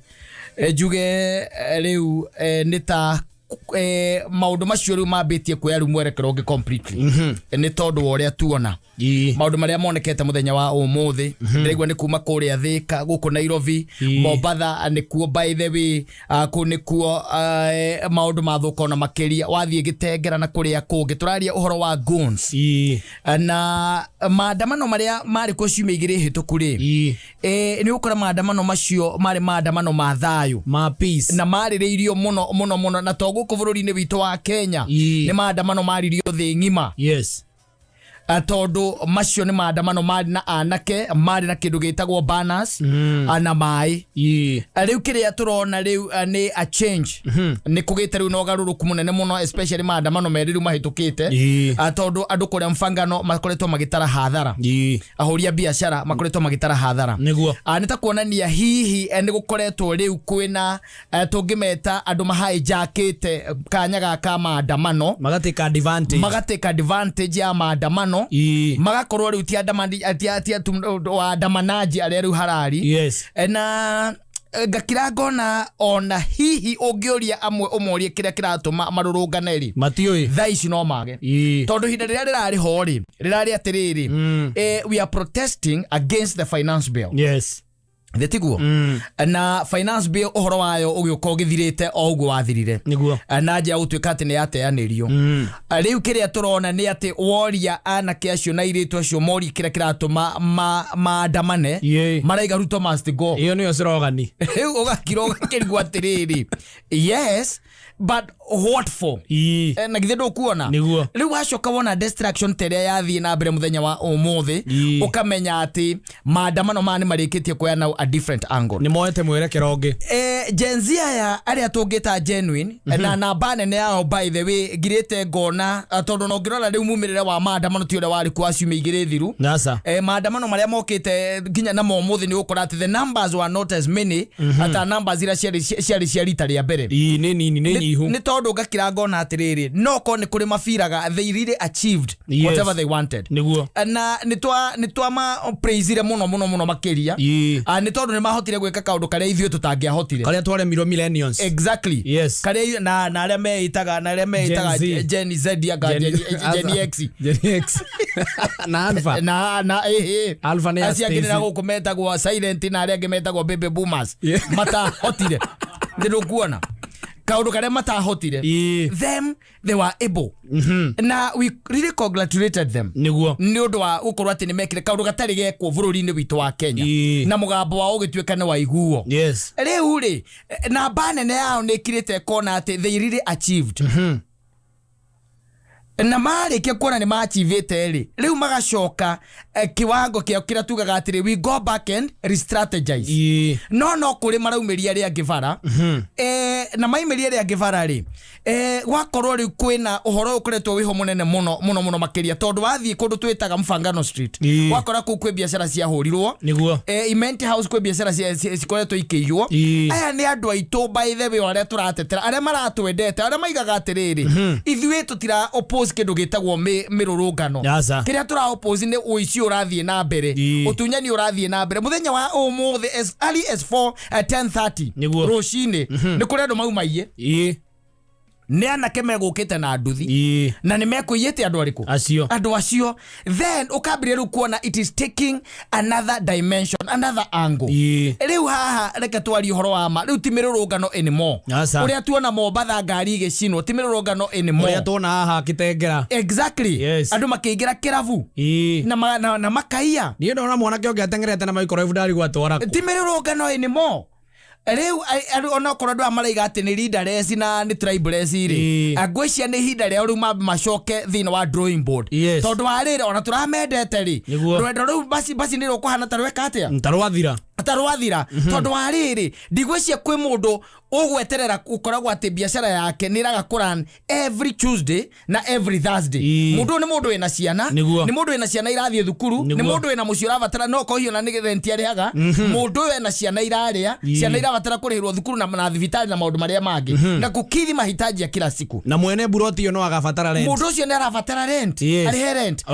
njuge rĩu nĩ ta maũndũ macio rĩu mambĩtie kuoya rĩu mwerekero ũngĩ completely nĩ tondũ wa ũrĩa tuona Ĩĩ. maũndũ marĩa monekete mũthenya wa ũmũthĩ. Ndĩraigua nĩ kuma kũrĩa Thĩka, gũkũ Nairobi, Ĩĩ. Mombatha nĩkuo, by the way, kũu nĩkuo maũndũ mathũka ona makĩria. Wathiĩ Gĩtengera na kũrĩa kũngĩ, tũraria ũhoro wa guns. Ĩĩ. Na maandamano marĩa marĩ kuo ciumia igĩrĩ hĩtũku rĩ, Ĩĩ. Nĩ ũgũkora maandamano macio marĩ maandamano ma thayũ Ma peace. Na marĩrĩirio mũno mũno mũno, na to gũkũ bũrũri-inĩ witũ wa Kenya, Ĩĩ. nĩ maandamano maririo thĩ ng'ima. Yes. Tondũ macio nĩ maandamano marĩ na anake marĩ na kĩndũ gĩtagwo banners na maĩ. Ĩĩ. Rĩu kĩrĩa tũrona rĩu nĩ a change, nĩ kũgĩte rĩu na ũgarũrũku mũnene mũno, especially maandamano merĩ rĩu mahĩtũkĩte. Ĩĩ. Tondũ andũ kũrĩa mfangano makoretwo magĩtara hathara, Ĩĩ. ahũri a biacara makoretwo magĩtara hathara. Nĩguo. Nĩ ta kuonania hihi nĩ gũkoretwo rĩu kwĩna tũngĩmeta andũ mahaijackĩte kanya gaka maandamano. Magatake advantage. Magatake advantage ya maandamano. Ĩĩ. Magakorwo rĩu ti waandamanaji arĩa rĩu harari. Yes. Na ngakira ngona ona hihi ũngĩũria amwe ũmorie kĩrĩa kĩratũma marũrũngane rĩ, Matiũĩ. thaa ici no mage. Ĩĩ. Tondũ ihinda rĩrĩa rĩrarĩ ho rĩ, rĩrarĩ atĩrĩrĩ, we are protesting against the finance bill. Yes. Thĩ tiguo? Na finance bill ũhoro wayo ũgĩũka ũgĩthirĩte o ũguo wathirire. Nĩguo. Na njĩra ya gũtuĩka atĩ nĩ yateanĩrio. Rĩu kĩrĩa tũrona nĩ atĩ woria anake acio na airĩtu acio morie kĩrĩa kĩratũma maandamane, Ĩĩ. maraiga Ruto must go. Ĩyo nĩyo slogan. Rĩu ũgakira ũgakĩrigwo atĩrĩrĩ, yes, but what for? Ĩĩ. Na githĩ ndũkuona? Nĩguo. Rĩu wacoka wona destruction ta ĩrĩa yathiĩ na mbere mũthenya wa ũmũthĩ, Ĩĩ. ũkamenya atĩ maandamano maya nĩ marĩkĩtie kuoya now a different angle. Nĩ moete mwerekero ũngĩ. Gen Z aya arĩa tũngĩta genuine na namba nene yao, by the way, ngirĩte ngona tondũ na ũngĩrora rĩu mumĩrĩre wa maandamano ti ũrĩa warĩ kuo wa ciumia igĩrĩ thiru. Nasa. Maandamano marĩa mokĩte nginya na ũmũthĩ nĩ ũgũkora atĩ the numbers were not as many ata numbers iria ciarĩ cia rita rĩa mbere. Ĩĩ, nĩ nini, nĩ nyihu. Nĩ tondũ ngakira ngona atĩrĩrĩ, no korwo nĩ kũrĩ mabiraga they really achieved Yes. whatever they wanted. Nĩguo. Na nĩ twa ma praisire mũno mũno mũno makĩria. Ĩĩ. Nĩ tondũ nĩ mahotire gwĩka kaũndũ karĩa ithuĩ tũtangĩahotire. Karĩa twaremirwo millennials. Exactly. Yes. Karĩa na arĩa meĩtaga na arĩa meĩtaga Gen Z. Gen Z anga Gen X. Gen X. Na Alpha. Na Alpha nĩ ya acio angĩ nĩ na Stacy. gũkũ metagwo silent na arĩa angĩ metagwo baby boomers. Yeah. Matahotire, nĩ ndũkuona kaũndũ karĩa matahotire, Ĩĩ. them they were able, na we really congratulated them Nĩguo. nĩ ũndũ wa gũkorwo atĩ nĩ mekire kaũndũ gatarĩ gekwo bũrũri-inĩ witũ wa Kenya. Ĩĩ. Na mũgambo wao ũgĩtuĩka nĩ waiguo. Yes. Rĩu rĩ, namba nene yao nĩ ĩkirĩte ĩkona atĩ they really achieved, na marĩkia kuona nĩ maachivĩte rĩ, rĩu magacoka kiwango kĩao kĩrĩa tugaga atĩrĩ, we go back and re-strategize. Ĩĩ. No kũrĩ maraumĩria arĩa angĩ bara, na maimĩria arĩa angĩ bara rĩ, gwakorwo rĩu kwĩna ũhoro ũyũ ũkoretwo wĩho mũnene mũno mũno mũno makĩria, tondũ wathiĩ kũndũ twĩtaga Mfangano Street, Ĩĩ. wakora kũu kwĩ biacara ciahũrirwo. Nĩguo. Imenti House kwĩ biacara cikoretwo ikĩiywo. Ĩĩ. Aya nĩ andũ aitũ, by the way, arĩa tũratetera, arĩa maratwendete, arĩa maigaga atĩrĩrĩ, ithuĩ tũtira oppose kĩndũ gĩtagwo mĩrũrũngano. Aca. Kĩrĩa tũra oppose nĩ ũici ũrathiĩ na mbere, Ĩĩ. ũtunyani ũrathiĩ na mbere. Mũthenya wa ũmũthĩ as early as 4 10:30 Nĩguo. rũcinĩ nĩ kũrĩ andũ maumaiye. Ĩĩ. Nĩ anake megũkĩte na nduthi. Ĩĩ. Na nĩ mekũiyĩte andũ arĩkũ? Acio. Andũ acio. Then ũkambĩrĩria rĩu kuona it is taking another dimension, another angle. Ĩĩ. Rĩu haha reke twarie ũhoro wa ma, rĩu ti mĩrũrũngano anymore. Aca. Ũrĩa tuona Mombatha ngari igĩcinwo ti mĩrũrũngano anymore. Ũrĩa tuona haha Kĩtengera. Exactly. Yes. Andũ makĩingĩra kĩrabu Ĩĩ. na makaiya. Niĩ ndona mwanake ũngĩ ateng'erete na microwave ndarigwo atwara kũ. Ti mĩrũrũngano anymore. Rĩu onokorwo andũ aya maraiga atĩ nĩ leaderless na nĩ tribeless rĩ, ngwĩciria nĩ ihinda rĩao rĩu mambe macoke thĩinĩ wa drawing board. Tondũ wa rĩrĩ, ona tũramendete rĩ, rwendo rũu basi basi nĩ rũkũhana ta rweka atĩa, ta rwathira. Ta rwathira, tondũ wa rĩrĩ, ndigwĩciria kwĩ mũndũ ũgweterera gũkoragwo atĩ biacara yake nĩ ĩraga kũrun every Tuesday na every Thursday. Mũndũ ũyũ nĩ mũndũ wĩna ciana, nĩ mũndũ wĩna ciana irathiĩ thukuru, nĩ mũndũ wĩna mũciĩ ũrabatara no korwo hiyo na nĩ rent arĩhaga. Mũndũ ũyũ ena ciana irarĩa, ciana irabatara kũrĩhĩrwo thukuru na thibitarĩ na maũndũ marĩa mangĩ na kukidhi mahitaji ya kila siku. Na mwene buroti ĩyo no agabatara rent. Mũndũ ũcio nĩ arabatara rent, arĩhe rent.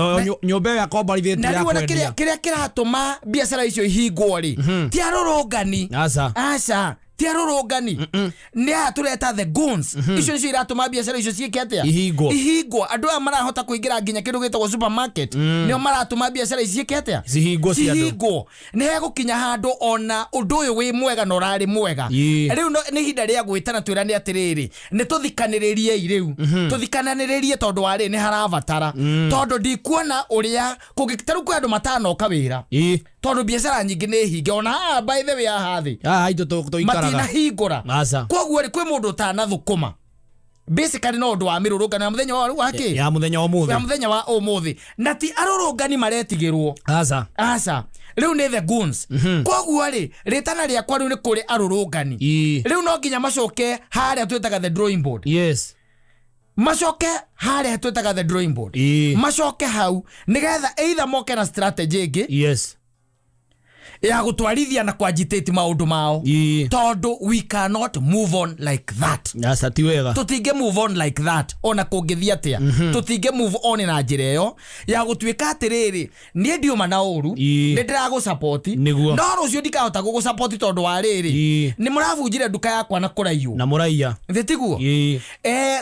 Nyũmba ĩyo akomborithĩtie Na ya rĩu ona kwendia. kĩrĩa kĩratũma biacara icio ihingwo rĩ, ti arũrũngani. Aca. Aca, ti arũrũngani, nĩ aya tũreta the goons. Icio nĩcio iratũma biacara icio ciĩke atĩa? Ihingwo. Ihingwo. Andũ aya marahota kũingĩra nginya kĩndũ gĩtagwo supermarket, nĩo maratũma biacara ici ciĩke atĩa? Cihingwo cia andũ. Cihingwo. Nĩ hegũkinya handũ ona ũndũ ũyũ wĩ mwega na ũrarĩ mwega, rĩu nĩ ihinda rĩa gwĩtana twĩrane atĩrĩrĩ, nĩ tũthikanĩrĩriei rĩu, tũthikananĩrĩrie, tondũ wa rĩ, nĩ harabatara, tondũ ndikuona ũrĩa kũngĩ ta rĩu kwĩ andũ matanoka wĩra, tondũ biacara nyingĩ nĩ hinge, ona haha by the way, haha thĩ Haha haitũ tũikaraga. Matinahingũra. Aca. Koguo rĩ, kwĩ mũndũ ũtanathũkũma basically no ũndũ wa mĩrũrũngano ya mũthenya wa wa kĩ, ya mũthenya wa ya ũmũthĩ. Mũthenya wa ũmũthĩ, na ti arũrũngani maretigĩrwo. Aca. Aca, rĩu nĩ the goons. Koguo rĩ, rĩtana rĩakwa rĩu nĩ kũrĩ arũrũngani, rĩu no nginya macoke harĩa twĩtaga the drawing board. Macoke harĩa twĩtaga the drawing board, macoke hau nĩgetha either moke na strategy ĩngĩ ya gũtwarithia na kwanjitĩti maũndũ mao, tondũ we cannot move on like that. Aca, ti wega. Tũtingĩ move on like that, ona kũngĩthiĩ atĩa tũtingĩ move on na njĩra ĩyo ya gũtuĩka atĩrĩrĩ, niĩ ndiũma na ũru, nĩ ndĩragũsapoti, no rũciũ ndikahota gũgũsapoti tondũ wa rĩrĩ, nĩ mũrabunjire nduka yakwa na kũraiywo. Na mũraiya. Thĩ tiguo?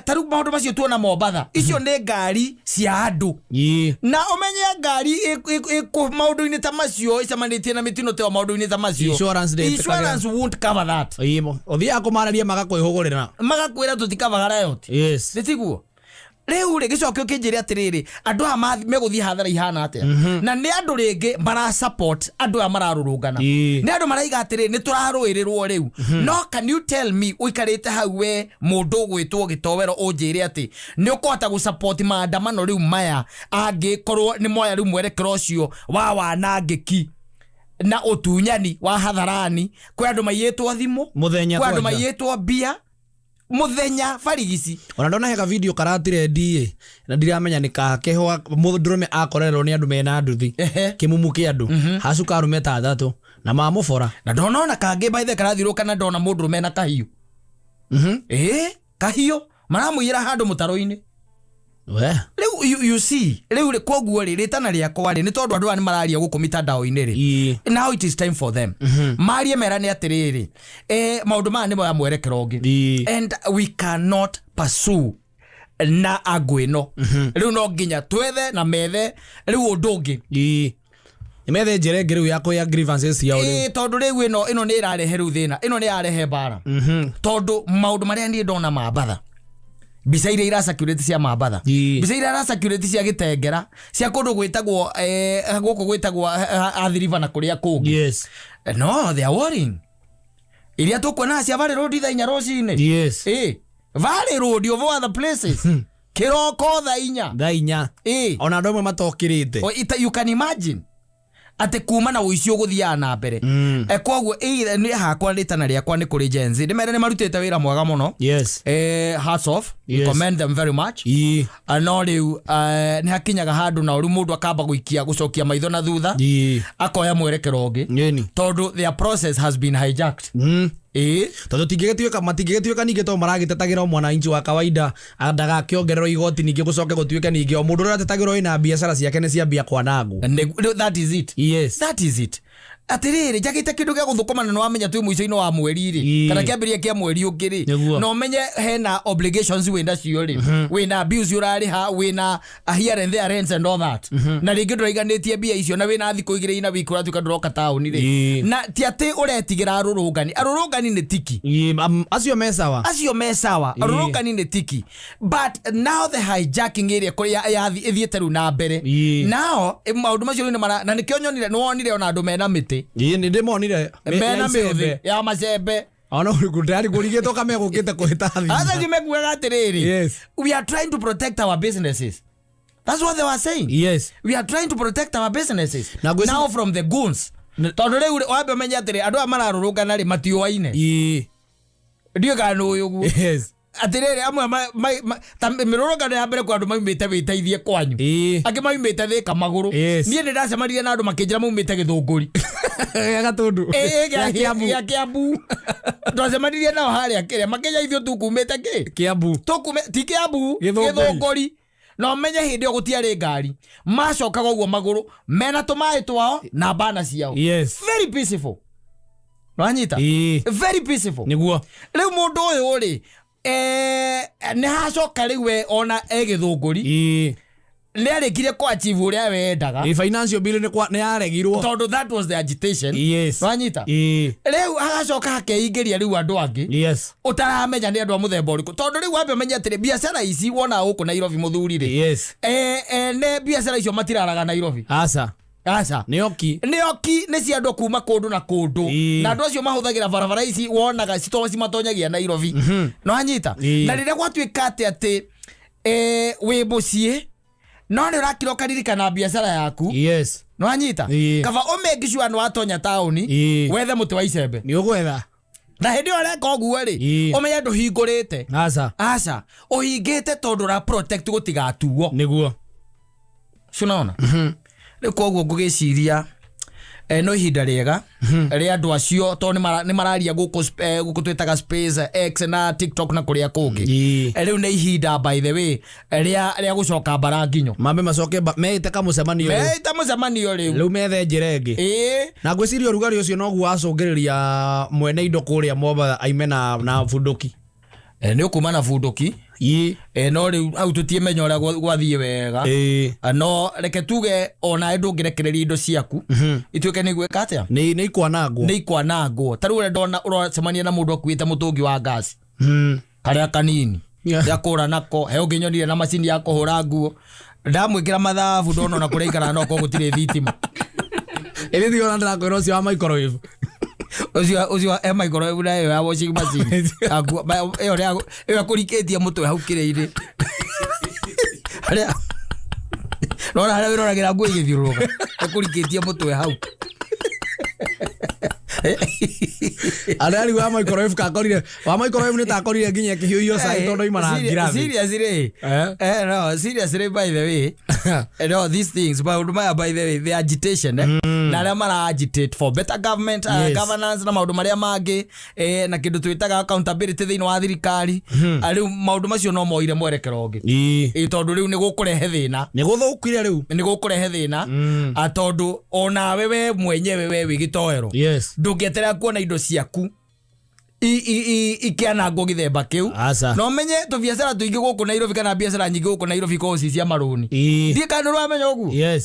Ta rĩu maũndũ macio tuona Mombatha, icio nĩ ngari cia andũ, na ũmenye ngari maũndũ-inĩ ta macio ĩcemanĩtie na mĩtino teo, maũndũ-inĩ ta macio, Insurance ndĩtĩkagĩra. Insurance won't cover that. Ũthiaga kũmarĩria magakwĩhũgũrĩra. Magakwĩra tũtikavaga riot. Nĩ tiguo? Rĩu rĩ, gĩcoke ũkĩnjĩre atĩrĩrĩ, andũ aya megũthiĩ hathara ihana atĩa? Na nĩ andũ rĩngĩ mara support andũ aya mararũrũngana. Nĩ andũ maraiga atĩrĩrĩ, nĩ tũrarũĩrĩrwo rĩu. No can you tell me, ũikarĩte hau we mũndũ ũgwĩtwo gĩtowero, ũnjĩre atĩ nĩ ũkũhota gũsupport maandamano rĩu maya angĩkorwo nĩ moya rĩu mwerekero ũcio wa wanangĩki na ũtunyani wa hadharani? Kwĩ andũ maiyĩtwo thimũ Mũthenya kwĩ andũ kwanja. maiyĩtwo mbia mũthenya barigici. Ona ndona heka video karatirendi na ndiramenya nĩ kakeho, mũndũrũme akorererwo nĩ andũ mena nduthi, kĩmumu kĩa andũ hacuka arũme tandatũ na mamũbora. Na ndona kangĩ by the karathiũrũka, na ndona mũndũrũme na kahiũ, ĩ kahiũ maramũiyĩra handũ mũtaro-inĩ. We. Rĩu you see, rĩu rĩ, koguo rĩ, rĩtana rĩakwa rĩ, nĩ tondũ andũ aya nĩ mararia gũkũ mitandao-inĩ rĩ, now it is time for them marie merane atĩrĩrĩ, maũndũ maya nĩ moya mwerekero ũngĩ, and we cannot pursue na angũ ĩno. Rĩu no nginya twethe na methe rĩu ũndũ ũngĩ. Nĩ methe njĩra ĩngĩ rĩu ya kũya grievances ciao rĩu. Ĩ, tondũ rĩu ĩno nĩ ĩrarehe rĩu thĩna, ĩno nĩ ĩrarehe mbara, tondũ maũndũ marĩa niĩ ndona mambatha, mbica iria iracirculate cia mambatha, mbica iria iracirculate cia gĩtengera, cia kũndũ gwĩtagwo gũkũ gwĩtagwo Athi River na kũrĩa kũngĩ, no they are worrying. Iria tũkuona cia Valley Road thaa 4 rũcinĩ, ĩ Valley Road of all other places, kĩroko thaa 4. Thaa 4. Ona andũ amwe matokĩrĩte. You can imagine atĩ kuma na ũici ũgũthiaga na mbere. Koguo either nĩ hakwa, rĩtana rĩakwa nĩ kũrĩ Gen Z, nĩ mere nĩ marutĩte wĩra mwega mũno. Hats off. We commend them very much. No rĩu nĩ hakinyaga handũ na rĩu mũndũ akamba gũikia gũcokia maitho na thutha, akoya mwerekero ũngĩ, tondũ their process has been hijacked. Ĩ. Tondũ tingĩgĩtuĩka, matingĩgĩtuĩka ningĩ, tondũ maragĩtetagĩra o mwananchi wa kawaida ndagakĩongererwo igoti, ningĩ gũcoke gũtuĩke ningĩ o mũndũ ũrĩa ũratetagĩrwo wĩna biacara ciake nĩ ciambia kwanangwo. That is it. That is it. Atĩrĩrĩ, njagĩte kĩndũ gĩa gũthũkũma, na nĩwamenya twĩ mũico-inĩ wa mweri rĩ, kana kĩambĩrĩria kĩa mweri ũngĩ rĩ, na ũmenye hena obligations wĩna cio rĩ, wĩna bills ũrarĩha, wĩna here and there rents and all that, na rĩngĩ ndũraiganĩtie mbia icio, na wĩna thikũ 2 ina wiki ũratuĩka ndũroka taũni rĩ, na ti atĩ ũretigĩra arũrũngani. Arũrũngani nĩ tiki. Acio me sawa. Acio me sawa. Arũrũngani nĩ tiki, but now the hijacking ĩrĩa ĩthiĩte rĩu na mbere, nao maũndũ macio rĩu nĩ mara, na nĩkĩo nyonire, nĩwonire ona andũ mena mĩtĩ, Nĩ ndĩmonire. Mena ya mĩũthĩ icembe. ya macembe. Ona ndari kũrigĩtwo kamegũkĩte kũhĩta Aca thina. acio mekugaga atĩrĩrĩ, Yes. we are trying to protect our businesses. That's what they were saying. Yes. We are trying to protect our businesses Na ngwĩciria- now from the goons. Tondũ rĩu wambe ũmenye atĩrĩ, andũ aya mararũrũngana rĩ, matiũaine. Ndiũĩ kana nĩ ũĩ ũguo. Yes. Atĩrĩrĩ, amwe ta mĩrũrũngano ya mbere, kwa andũ maumĩte wĩteithie kwanyu, angĩ maumĩte Thĩka magũrũ. Niĩ nĩ ndacemanirie na andũ makĩnjĩra maumĩte Gĩthũngũri. Gĩa Gatũndũ. Ĩ, Gĩa Kiambu. gĩa Kiambu. Twacemanirie nao harĩa kĩrĩa, makĩnya ithuĩ tukumĩte kĩ. Kiambu. Tũkume ti Kiambu. Gĩthũngũri. Gĩthũngũri. Na ũmenye hĩndĩ ĩyo gũtiarĩ ngari, macokaga ũguo magũrũ mena tũmaĩ twao na bana ciao. Very peaceful, wanyita? Very peaceful. Nĩguo. Rĩu mũndũ ũyũ rĩ, nĩ hacoka rĩu we ona e Gĩthũngũri, nĩ arĩkirie kũ achieve ũrĩa wendaga. Ĩ, financial bill nĩ yaregirwo. Tondũ that was the agitation. Wanyita? Rĩu hagacoka hakeingĩria rĩu andũ angĩ ũtaramenya nĩ andũ a mũthemba ũrĩkũ, tondũ rĩu wambe ũmenye atĩrĩ, biacara ici wona gũkũ Nairobi, mũthuri rĩ, ene biacara icio matiraraga Nairobi. Aca. Aca. Nĩ oki. Nĩ oki, nĩ cia andũ kuma kũndũ na kũndũ. Na andũ acio mahũthagĩra barabara ici wonaga cimatonyagia Nairobi, no anyita? Na rĩrĩa gwatuĩka atĩ wĩ mũciĩ no nĩ ũrakira ũkaririkana biacara yaku, no anyita? Kaba ũmake sure nĩ watonya taũni, wethe mũtĩ wa icembe. Nĩ ũgwetha. Na hĩndĩ ĩyo ũreka ũguo rĩ, ũmenye ndũhingũrĩte. Aca. Aca, ũhingĩte tondũ ũra protect gũtigatuo. Nĩguo. Cunaona rĩu koguo ngũgĩciria no ihinda rĩega rĩa andũ acio, tondũ nĩ mararia gũkũ gũkũ twĩtaga space, X na TikTok na kũrĩa kũngĩ. Rĩu nĩ ihinda, by the way, rĩa gũcoka mbara nginyo. Mambe macoke meĩte kamũcemanio rĩu. Meita mũcemanio rĩu. Rĩu methe njĩra ĩngĩ. Na ngwĩciria ũrugarĩ ũcio noguo wacũngĩrĩria mwene indo kũrĩa Mombatha aime na bunduki. Nĩ ũkuma na bunduki. No rĩu hau tũtiĩmenya ũrĩa gwathiĩ wega. No reke tuge onawe ndũngĩrekereria indo ciaku ituĩke nĩ gwĩka atĩa. Nĩ ikwanangwo. Nĩ ikwanangwo. Ta rĩu ũrĩa ndona ũracemania na mũndũ akuĩte mũtũngi wa ngasi karĩa kanini gĩa kũra nako, he ũngĩ nyonire na macini ya kũhũra nguo, ndamwĩkĩra mathabu, ndona ona kũrĩa ikaraga no korwo gũtirĩ thitima. Ĩrĩ thiona ndĩrakwĩra ũcio wa microwave. Ũcio e microwave na ĩyo ya washing machine. Ĩyo ĩyo akũrikĩtie mũtwe hau kĩrĩ-inĩ harĩa nona harĩa wĩroragĩra nguo igĩthiũrũrũka, akũrikĩtie mũtwe hau. Arĩa rĩu wa microwave kakorire wa microwave nĩ takorire nginya ĩkĩhiũhio cai tondũ oima na ngirathi. Seriously. No, seriously, by the way, no, these things, maũndũ maya, by the way, the agitation, na arĩa mara agitate for better government, governance na maũndũ marĩa mangĩ, na kĩndũ twĩtaga accountability thĩinĩ wa thirikari. Ah, rĩu maũndũ macio no moire mwerekero ũngĩ. Tondũ rĩu nĩ gũkũrehe thĩna. Nĩ gũthũkire rĩu. Nĩ gũkũrehe thĩna. Ah, tondũ onawe we mwenyewe we wĩ gĩtoero, ndũngĩeterera kuona indo ciaku ikĩanangwo gĩthemba kĩu. Aca. Na ũmenye tũbiacara tũingĩ gũkũ Nairobi kana biacara nyingĩ gũkũ Nairobi ikoragwo ci cia marũni. Ndiĩ kana nĩ ũramenya ũguo.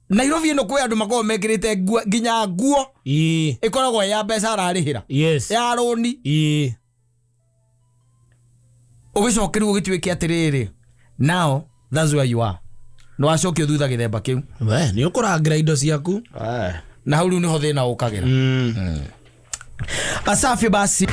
Nairobi ĩno kwĩ andũ makoragwo mekĩrĩte nginya nguo ĩkoragwo ya mbeca ararĩhĩra ya rũni. Ũgĩcoke rĩu ũgĩtuĩke atĩrĩrĩ, now that's where you are, nĩ wacokio thutha gĩthemba kĩu. We nĩ ũkũrangĩra indo ciaku. Na hau rĩu nĩho thĩna ũkagĩra. Asafi basi.